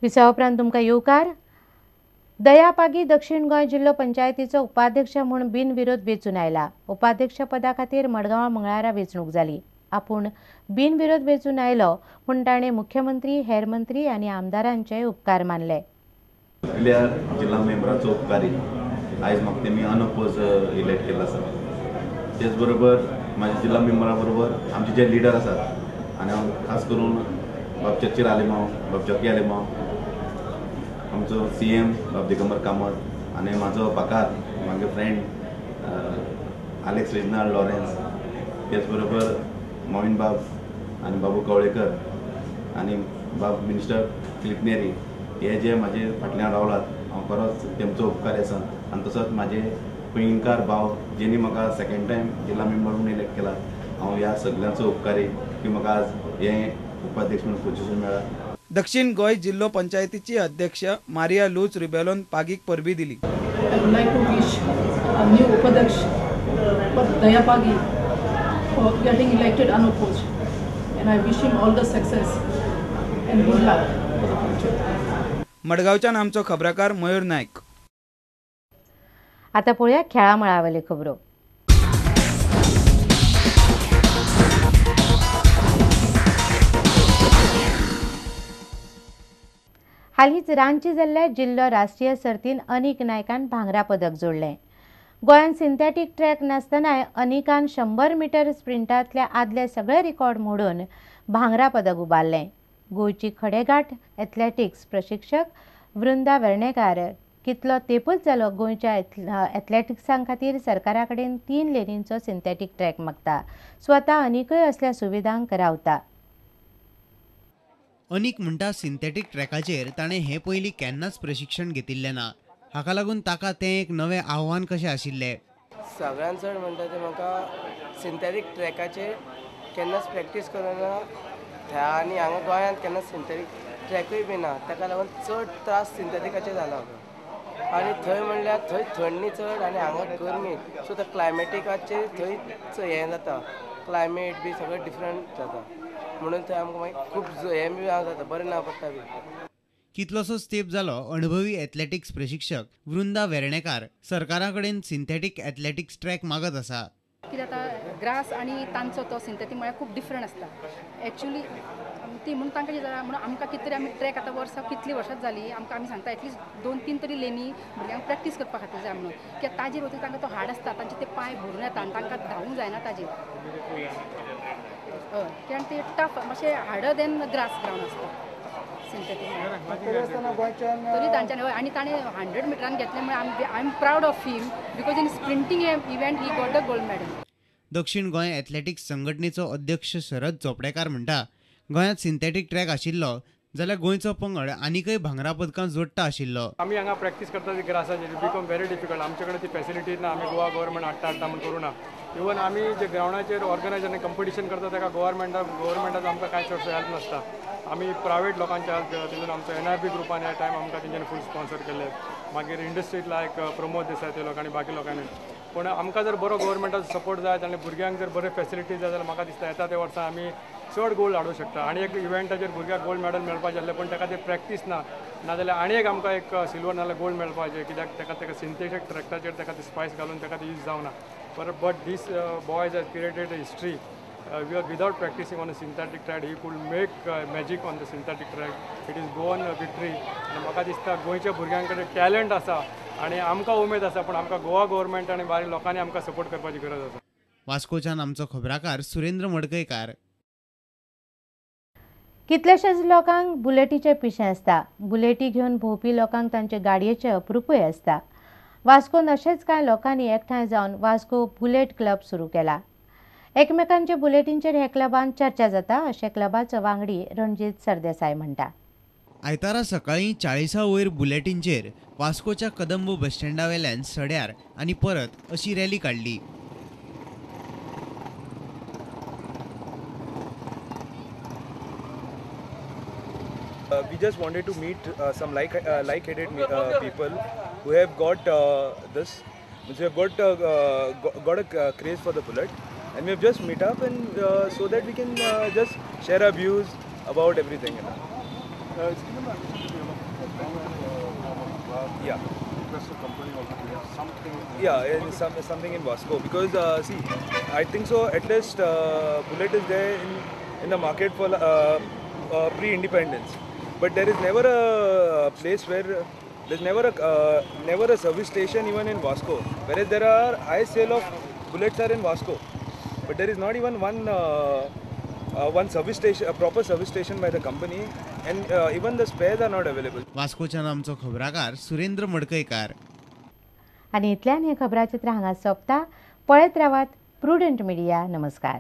विसवा उपरांत तुमकां येवकार. दया पागी दक्षिण गोंय जिल्लो पंचायतीचो उपाध्यक्ष म्हूण बिनविरोध वेंचून आयला. उपाध्यक्ष पदा खातीर मडगांवां मंगळारा वेंचणूक जाली. आपूण बिनविरोध वेंचून आयलो म्हूण ताणें मुख्यमंत्री, हेर मंत्री आनी आमदारांचेय उपकार मानले. सगल्या जिल्हा मेंबराचो उपकारी. आयज म्हाका तेमी अनअपोज इलेक्ट केल्लो आसा. तेच बरोबर म्हाज्या जिल्हा मेंबरा बरोबर आमचे जे लिडर आसात आनी हांव खास करून बाब चर्चील आलेमांव, बाब जॉकी आलेमांव, आमचो CM बाब दिगंबर कामत आनी म्हाजो बाकार म्हागे फ्रेंड आलेक्स रिजनाल्ड लॉरेन्स, तेच बरोबर मोविन बाब आनी बाबू कवळेकर आनी बाब मिनिस्टर फिलीप नेरी हे जे म्हाजे फाटल्यान रावलात, हांव खरोच तेमचो उपकारी आसा. आनी तसोच म्हाजे पैंगीणकार भाव जेणी म्हाका सेकेंड टायम जिल्हा मेंबर म्हणून इलेक्ट केला, हांव ह्या सगल्यांचो उपकारी की म्हाका आज हें उपाध्यक्ष म्हणून पोजिशन मेळ्ळा. दक्षिण गोंय जिल्लो पंचायतीची अध्यक्ष मारिया लूच रिबेलोन पागीक परबी दिली. I would like to wish our new Upadhyaksh Daya Pagi for getting elected unopposed, and I wish him all the success and good luck for the future. मडगांवच्यान आमचो खबराकार मयूर नायक. आता पळोवया खेळा मळावेल्यो खबरो. हालींच रांची जाल्ल्या जिल्लो राष्ट्रीय सर्तीन अनीक नायकान भांगरा पदक जोडलें. गोंयांत सिंथेटीक ट्रॅक नासतनाय अनिकान 100 मिटर स्प्रिंटांतल्या आदले सगळे रिकॉर्ड मोडून भांगरा पदक उबारलें. गोंयची खडेगांठ एथलेटिक्स प्रशिक्षक वृंदा वेर्णेकार कितलो तेंपच जालो गोंयच्या एथलेटिक्सां खातीर सरकारा कडेन 3 लेनींचो सिंथेटीक ट्रॅक मागता. स्वता अनिकय असल्या सुविधांक रावता. अनीक म्हणटा सिंथेटीक ट्रॅकाचेर ताणें हे पयलीं केन्नाच प्रशिक्षण घेतिल्लें ना. हाका लागून ताका तें एक नवें आव्हान कशें आशिल्लें. सगळ्यान चड म्हणटा तें म्हाका सिंथेटीक ट्रॅकाचेर केन्नाच प्रॅक्टीस करूंक ना आनी हांगा गोंयांत केन्नाच सिंथेटीक ट्रॅकूय बी ना, ताका लागून चड त्रास सिंथेटिकाचेर जाला म्हाका. आनी थंय म्हणल्यार थंय थंडी चड आनी हांगा गरमी, सो त्या क्लायमेटिकाचेर थंय हें जाता, क्लायमेट बी सगळें डिफरंट जाता, म्हणून थंय आमकां मागीर खूब हें बी जाता, बरें ना पडटा बी. कितलोसोच तेंप जालो अणभवी एथलेटिक्स प्रशिक्षक वृंदा वेर्णेकार सरकारा कडेन सिंथेटीक एथलेटिक्स ट्रॅक मागत आसा. कित्याक आतां ग्रास आनी तांचो तो सिंथेटीक म्हळ्यार खूब डिफरंट आसता एक्चुली ती, म्हणून तांकां कितें जाला म्हणून आमकां कितें तरी आमी ट्रॅक आतां वर्सां कितलीं वर्सां जालीं आमकां, आमी सांगता एटलिस्ट 2-3 तरी लेनी भुरग्यांक प्रॅक्टीस करपा खातीर जाय म्हणून, कित्याक ताजेर वतकीर तांकां तो हाड आसता, तांचे ते पांय भरून येता आनी तांकां धांवूंक जायना ताजेर. हय, कित्याक ते टफ मातशें हार्डर देन ग्रास ग्रावंड आसता सिंथेटीक तरी तांच्यानी. हय, आनी ताणें 100 मिटरान घेतलें म्हळ्यार I am proud of him because in sprinting event he got the gold medal. दक्षिण गोंय एथलेटिक्स संघटनेचो अध्यक्ष शरद चोपडेकार म्हणटा गोंयांत सिंथेटीक ट्रॅक आशिल्लो जाल्यार गोंयचो पंगड आनीकय भांगरा पदकां जोडटा आशिल्लो. आमी हांगा प्रॅक्टीस करता ती ग्रासाचेर बिकम व्हेरी डिफिकल्ट. आमचे कडेन ती फॅसिलिटी ना, आमी गोवा गव्हर्मेंट हाडटा हाडटा म्हूण करूं ना. इवन आमी जे ग्रावंडाचेर ऑर्गनायज आनी कंपिटिशन करता ताका गव्हर्मेंटाचो आमकां कांय चडसो हेल्प नासता. आमी प्रायवेट लोकांचे हेल्प घेता, तितून आमचो NRB ग्रुपान ह्या टायम आमकां तेंच्यांनी फूल स्पॉन्सर केल्ले. मागीर इंडस्ट्रीज लायक प्रमोद देसाय ते लोकांनी बाकी लोकांनी. पूण आमकां जर बरो गव्हर्मेंटाचो सपोर्ट जाय आनी भुरग्यांक जर बरे फॅसिलिटीज जाय जाल्यार म्हाका दिसता येता त्या वर्सा आमी चड गोल्ड हाडूंक शकता. आनी एक इव्हेंटाचेर भुरग्याक गोल्ड मॅडल मेळपाचें आसलें पूण ताका ते प्रॅक्टीस ना, नाजाल्यार आनी एक आमकां एक सिल्वर नाजाल्यार गोल्ड मेळपाचें, कित्याक ताका ताका सिंथेटीक ट्रॅकाचेर ताका ते स्पायस घालून ताका ते यूज जावना. But these boys has created history. We are without practicing on a synthetic track, he could make magic on the synthetic track. It is Goan victory. आनी म्हाका दिसता गोंयच्या भुरग्यां कडेन टॅलंट आसा आनी आमकां उमेद आसा, पूण आमकां गोवा गव्हर्मेंट आनी बारीक लोकांनी आमकां सपोर्ट करपाची गरज आसा. वास्कोच्यान आमचो खबराकार सुरेंद्र मडकयकार. कितलेशेच लोकांक बुलेटीचें पिशें आसता. बुलेटी घेवन भोंवपी लोकांक तांचे गाडयेचें अप्रुपूय आसता. वास्कोन अशेंच कांय लोकांनी एकठांय जावन वास्को बुलेट क्लब सुरू केला. एकमेकांच्या बुलेटींचेर हे क्लबान चर्चा जाता अशें क्लबाचो वांगडी रणजीत सरदेसाय म्हणटा. आयतारा सकाळीं 40 वयर बुलेटींचेर वास्कोच्या कदंब बसस्टँडा वेल्यान सड्यार आनी परत अशी रॅली काडली. We just wanted to meet some like-headed people who have got this, who have got a craze for the bullet, and we have just meet up and so that we can just share our views about everything. You know. It's given the ambition to develop a better form of class. Yeah. Request the company also to have something. Yeah, in something in Vasco, because see, I think so. At least Bullet is there in the market for pre-independence, but there is never a place where there's never a service station even in Vasco. Whereas there are high sale of Bullets are in Vasco, but there is not even one service station, a proper service station by the company, and even the spares are not available. वास्कोच्यान आमचो खबराकार सुरेंद्र मडकयकार. आनी इतल्यान हें खबराचित्र हांगा सोंपता. पळयत रावात prudent media. नमस्कार.